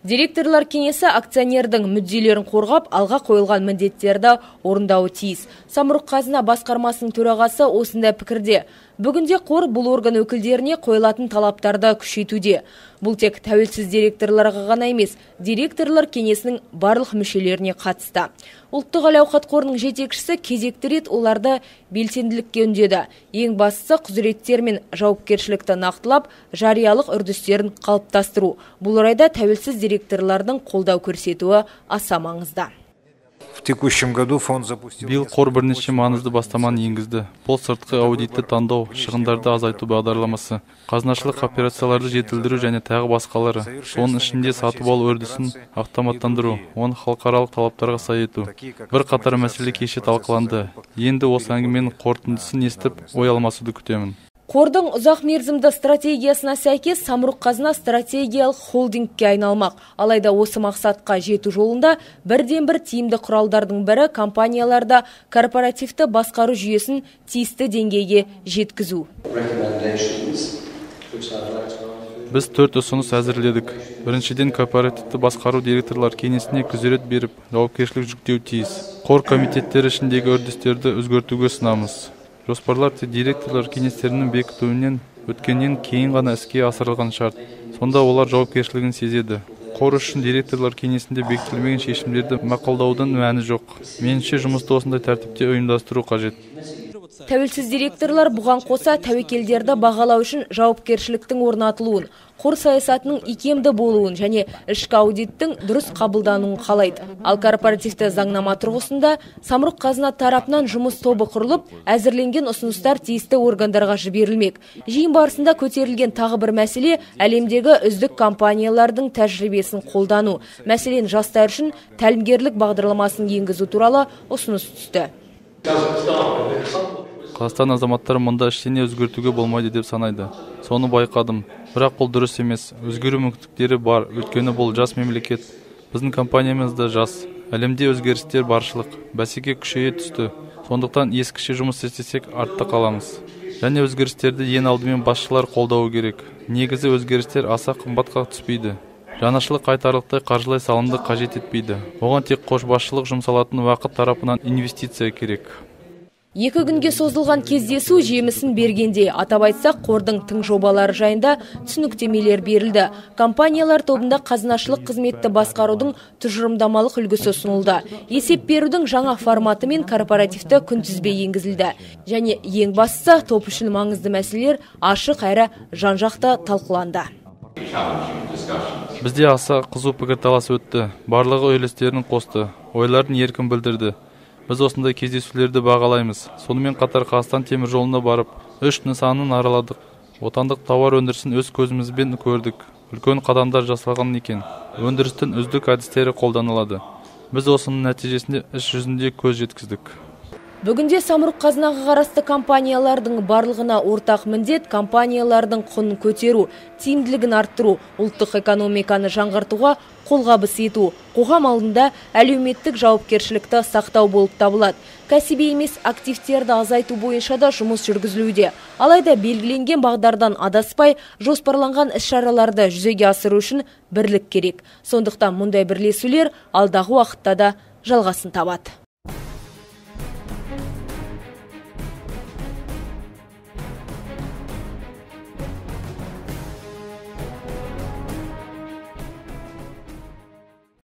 Директорлар кеңесі акционердің мүдделерін қорғап, алға қойылған міндеттерді орындауы тиіс. Самұрық Қазына басқармасының төрағасы осындай пікірде. Бүгінде қор бұл орган өкілдеріне қойылатын талаптарды күшейтуде. Бұл тек тәуелсіз директорларға ғана емес, директорлар кеңесінің барлық мүшелеріне қатысты. Ұлттық әл-ауқат қорының жетекшісі кезекті рет оларды белсенділікке үндеді. Ең бастысы құзыреттер мен жауапкершілікті нақтылап, жариялық үрдістерін қалыптастыру. Бұл орайда тәуелсіз директорлардың қолдау көрсетуі аса маңызды. В текущем году фонд запустил Биыл қор бірнеше маңызды бастаманы енгізді. Бұл сыртқы аудитті таңдау, шығындарды азайту бағдарламасы, қазынашылық операцияларды жетілдіру және тағы басқалары. Соның ішінде сатып алу үрдісін автоматтандыру, оны халықаралық талаптарға сай ету. Бірқатар мәселе кеше талқыланды. Енді осы әңгіменің қорытындысын естіп, ой алмасуды күтемін. Қордың ұзақ мерзімді стратегиясына сәйкес Самұрық Қазына стратегиялық холдингке айналмақ. Алайда осы мақсатқа жету жолында бірден-бір тиімді құралдардың бірі компанияларда корпоративті басқару жүйесін тиісті деңгейге жеткізу. Біз 4 ұсыныс әзірледік. Біріншіден, корпоративті басқару директорлар кеңесіне құзырет беріп, жауапкершілік жүктеу тиіс. Қор комитеттері ішіндегі үрдістерді өзгертуге ұсынамыз. Жоспарлар тек директорлар кеңестерінің бекітуінен өткеннен кейін ғана іске асырылған шарт. Сонда олар жауапкершілігін сезеді. Қор үшін директорлар кеңесінде бекітілмеген шешімдерді мақұлдаудың мәні жоқ. Меніңше, жұмысты осындай тәртіпте ұйымдастыру қажет. Тәуелсіз директорлар бұған қоса тәуекелдерді бағалау үшін жауапкершіліктің орнатылуын, қор саясатының икемді болуын және ішкі аудиттің дұрыс қабылдануын қалайды. Ал корпоративті заңнама тұрғысында Самұрық Қазына тарапынан жұмыс тобы құрылып, әзірленген ұсыныстар тиісті органдарға жіберілмек. Жиын барысында көтерілген тағы бір мәселе әлемдегі үздік компаниялардың тәжірибесін қолдану. Мәселен, жастар үшін тәлімгерлік бағдарламасын енгізу туралы ұсыныс түсті. Қазақстан азаматтары мұнда ештеңе өзгертуге болмайды деп санайды. Соны байқадым. Бірақ бұл дұрыс емес. Өзгеру мүмкіндіктері бар. Өйткені бұл жас мемлекет. Біздің компаниямыз да жас. Әлемде өзгерістер баршылық. Бәсеке күшейе түсті. Сондықтан ескіше жұмыс істесек артта қаламыз. Және өзгерістерді ең алдымен басшылар қолдауы керек. Негізі өзгерістер аса қымбатқа түспейді. Жаңашылық айтарлықтай қаржылай салымды қажет етпейді. Оған тек көшбасшылық жұмсалатын уақыт тарапынан инвестиция керек. Екі күнге созылған кездесу жемісін бергенде, атап айтсақ, қордың тың жобалары жайында түсініктемелер берілді. Компаниялар тобында қазынашылық қызметті басқарудың тұжырымдамалық үлгісі ұсынылды. Есеп берудің жаңа форматы мен корпоративті күнтізбе енгізілді. Және ең бастысы, топ үшін маңызды мәселелер ашық әрі жан-жақты талқыланды. Бізде аса қызу пікірталас өтті. Барлығы үлестерін қосты, ойларын еркін білдірді. Біз осындай кездесулерді бағалаймыз. Сонымен қатар Қазақстан темір жолына барып, 3 нысанын араладық. Отандық тауар өндірісін өз көзімізбен көрдік. Үлкен қадамдар жасалған екен. Өндірістің үздік әдістері қолданылады. Біз осының нәтижесінде іс жүзінде көз жеткіздік. Бүгінде Самұрық Қазынаға қарасты компаниялардың барлығына ортақ міндет компаниялардың құнын көтеру, тиімділігін арттыру, ұлттық экономиканы жаңғыртуға қолғабыс ету, қоғам алдында әлеуметтік жауапкершілікті сақтау болып табылады. Кәсіби емес активтерді азайту бойынша да жұмыс жүргізілуде. Алайда белгіленген бағдардан адаспай, жоспарланған іс-шараларды жүзеге асыру үшін бірлік керек. Сондықтан мұндай бірлесулер алдағы уақытта да жалғасын табады.